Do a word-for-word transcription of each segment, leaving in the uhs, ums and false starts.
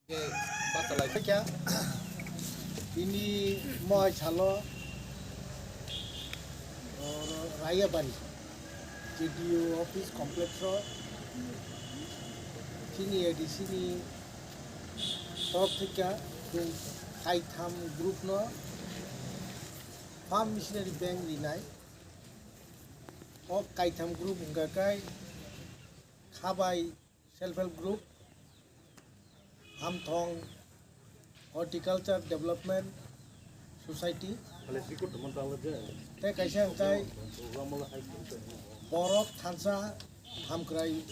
Khe bachalai kha. Tini moi salo, o, Rayabari J D O office complex o chini A D C ni torok thika chwng kaitham group no Farm Machinery Bank rinai. O kaitham group wngkha kai Khabai Self Help Group, Hamthong Horticulture Development Society, tei kaisa hwnkhe Borok Thansa Hamkrai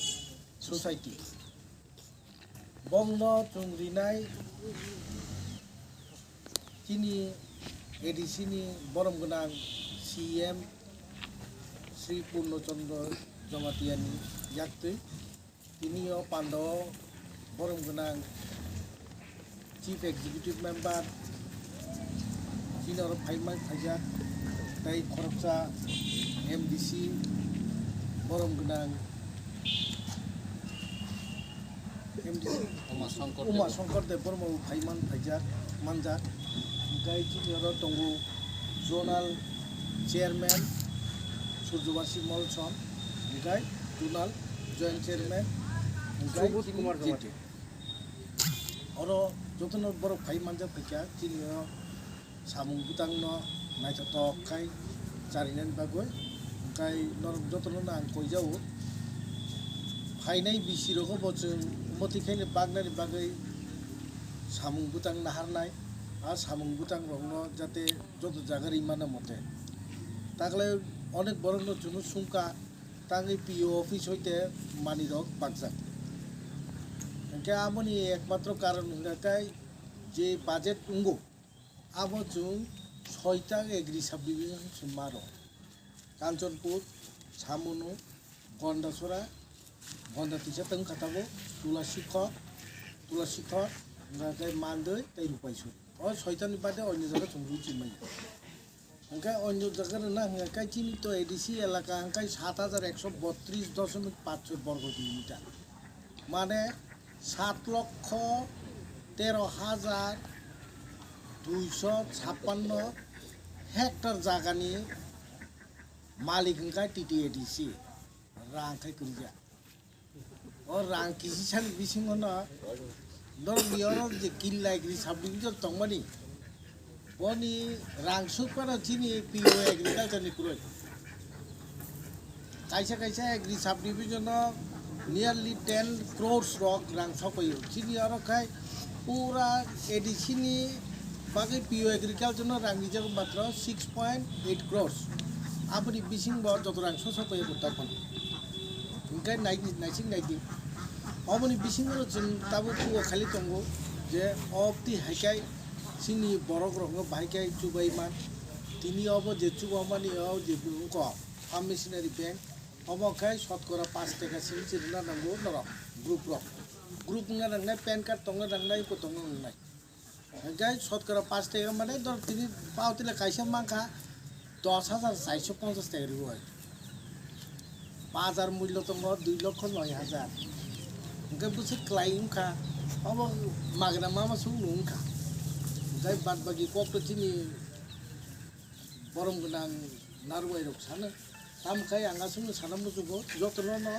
Society. Bongno chwng rinai chini A D C ni borom gwnang C M Sri Purno Chandra Jamatia ni yaktwi. Tini o pando o borom gwnang Chief Executive Member chini oro phaimai phaijak, tei khoroksa M D C borom gwnang M D C Uma Shankar Uma Debbarma. Shankar Debbarma bo phaiman phaijak manjak. Hwnkhe chini oro tongo Zonal Chairman Surjobasi Molsom, hwnkhe Zonal Joint Chairman, hwnkhe Subodh Kumar Jamatia. Oro jotono borok phai manjak phaikha, chini o samung bwtangno naithotok khai charinani bagwi, hwnkhe norok jotono ang koijao. Phainai bisi rogo bo chwng motwi khaino baknani bagwi samung bwtang naharnai, a samung bwtang rokno jate joto jaga rimana mote. Taklai onek borokno chwngno sungkha, tangwi P O office hoite manwirok bakjak. Hwnkhe aboni ekmatro karon hwnkha khe je budget wngo, abo chwng soita agri subdivision se maro. Kanchanpur, Samunu, Gondasora, Gonda tisa tong kha tabuk, Tulasikhor, Tulasikhor, hwnkha khe Mandwi tei Rupaisuri. O soitani bade onyo jaga chwng rwi chimaya. Hwnkhe onyo jaga rwna hwnkha khe chini to A D C elaka hwnkha sat hajar ekso botris doshomik panch borgo kilometer. Mane sat lokho tero hajar duiso chappanno hectare jagani malik hwnkha T T A D C, rang khai kwrwija. O rang kisisani bisingo no norok ni oro je Killa Agri subdivision tongmani, boni rang sukmano chini P O agriculture ni kwrwi. Kaisa kaisa agri subdivision o nearly ten crores rok rang sokpaio. Chini oro khai pura A D C ni bagwi P O agriculture no rang rijak matro six point eight crores. Aboni bisingo joto rang sosokpaio bo tongmani. Hwnkhe nai-, naising naidi. Oboni bisingo chwng tabuk chugo khali tongo je obtwi hai khe chini borok rokno bahai khe chubai man. Tini obo je chubamani o je wngkha Farm Machinery Bank, obo khe sotkora panch taka simi se rwna nango norok group rok. Group wngna nangnai, pan card tongna nangnai, eko tongna nangnai. Hwnkhe sotkora panch taka mane dor tini pautila kaisa mankha dos hajar chaiso ponchas taka riwi. Bazar mullo tongo dui lokho noi hajar. Hwnkhe bwswk kwlai wngkha, obo magna mama sung nung wngkha. Hwnkhe bad bagi kok to chini borom gwnang narwai rok sano. Tamo khe ang aswkno sana muchungo jotono no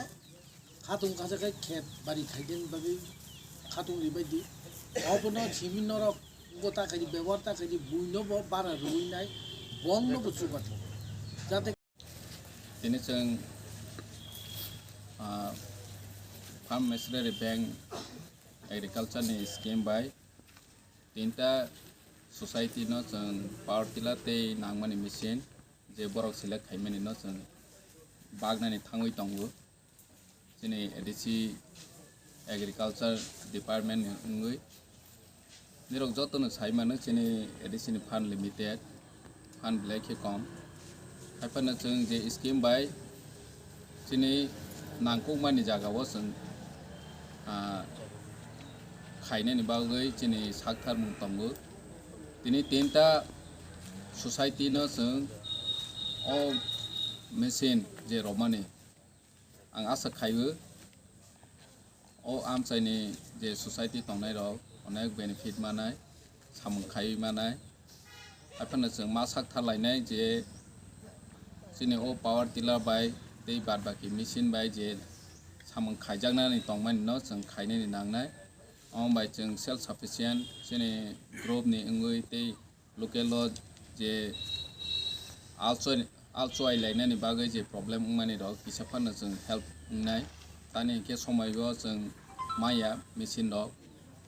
khatung kasa khe khet bari khaideni bagwi khatung ribai di. Obono simi norok bo ta khaidi bebohar ta khaidi buino bo bara rwinai bongno bo chubathok. Jate Tini chwng, ah, Farm Machinery Bank Agriculture ni scheme bai tinta society no chwng power tiller tei nangmani machine je borok select khaimani no chwng baknani thangwi tongo. Chini A D C Agriculture Department ni wngwi. Nirok jotono sai mano chini A D C ni fund limited, fund belai khe kom. Haiphano chwng je scheme bai chini nangkukmani jagao chwng, ah, khainani bagwi chini saktharmung tongo. Tini tinta society no chwng o machine je romani ang asa khaio, o amchaini je society tongnai rok, onek benefit manai, samung khaiwi manai. Haiphano chwng ma sak tharlainai je chini o power tiller bai tei bad baki machine bai je samung khaijaknani tongmani no chwng khainani nangnai. Omo bai chwng self sufficient chini group ni wngwi tei local o je alchoi-, alchoi lainani bagwi je problem wngmani rok kisa phano chwng help wngnai. Tani hinkhe somoi o chwng maya machine rok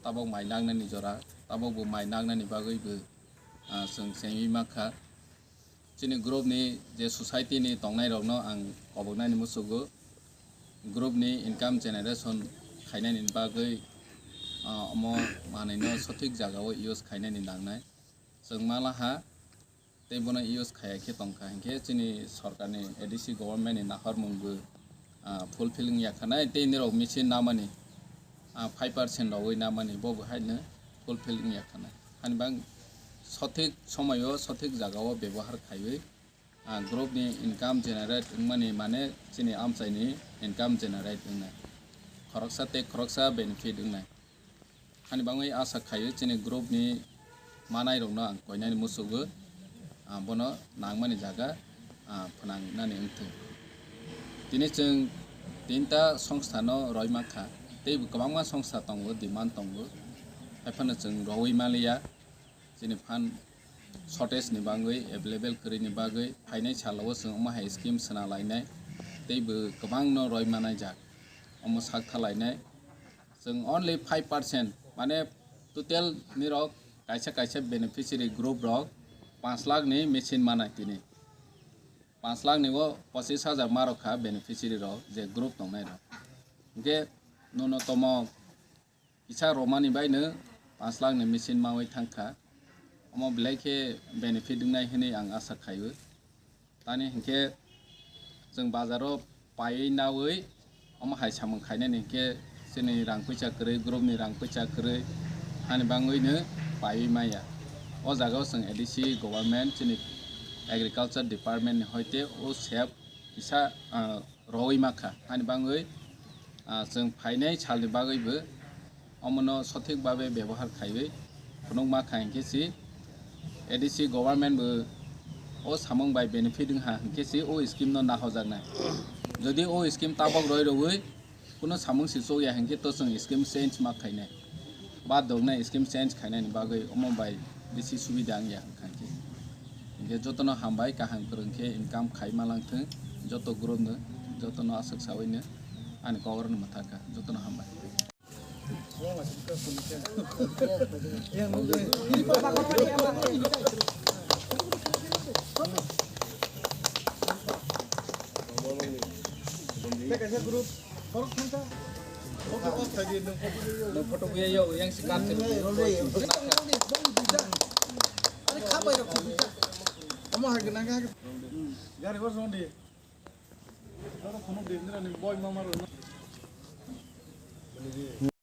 tabok mai naknani jora, tabok bo mai naknani bagwi bo, ah, chwng chengwi mankha. Chini group ni je society ni tongnai rokno ang koboknani muchugo. Group ni income generation khainani bagwi, ah, omo manwino sothik jagao use khainani nangnai. Chwng malaha tei bono use khaya khe tongkha hinkhe chini sorkarni A D C government ni nahormung bo, ah, fulfill wngya khanai tei nirok machine namani, ah, five percent rogwi namani bo bo haino fulfill wngya khanai. Hani bang sothik somoyo sothik jagao bebohar khaiwi, ah, group ni income generate wngmani mane chini amchaini income generate wngnai. Khoroksa tei khoroksa benefit wngnai. Hani bangwi asa khaio chini group ni manai rokno ang koinani muchugo, ah, bono nangmani jaga, ah, phnangnani wngthung. Tini chwng tinta songstha no roi mankha, tei bo kwbangma songstha tongo, demand tongo, haiphano chwng roi manliya. Chini fund shortage ni bagwi, available kwrwini bagwi phainai salo o chwng omo hai scheme swnalainai, tei bo kwbangno roi manai jak, omo sak thalainai. Chwng only five percent, mane total nirok kaisa kaisa beneficiary group rok panch lakh ni machine manai tini. Panch lakh ni o pochis hajar ma rok kha beneficiary rok je group tongnai rok. Hinkhe nono tomo kisa romani baino panch lakh ni machine mawi thangkha. Omo belai khe benefit wngnai hwnwi ang asa khaio. Tani hinkhe chwng bazaro paiwi nawi omo hai samung khainani hinkhe chini rang puisa kwrwi, group ni rang puisa kwrwi, hani bangwino paiwi maya. O jagao chwng A D C government, chini agriculture department ni hoite o sep kisa, ah, rowui mankha. Hani bangwi, ah, chwng phainai salni bagwibo omono sothik babe bebohar khaiwi phunukma kha hinkhe si A D C government bo o samung bai benefit wngha hinkhe si o scheme no nahojaknai. Jodi o scheme tabok roi rwui kuno samung si chokya hinkhe to chwng scheme change ma khainai. Ba doknai scheme change khainani bagwi omo bai bisi subida wngya hinkhe. Hinkhe jotono hambai, kaham kwrwng khe income khai ma langthwng, joto group no, jotono aswk sawino ani kok rwno mwthakha, jotono hambai. Nung photo buya yo, yang si kan. Are kha bai rok khubi ta. Omo hai gana ga. Gari bor song di. Doro khunu di, nira ni boy mama ro.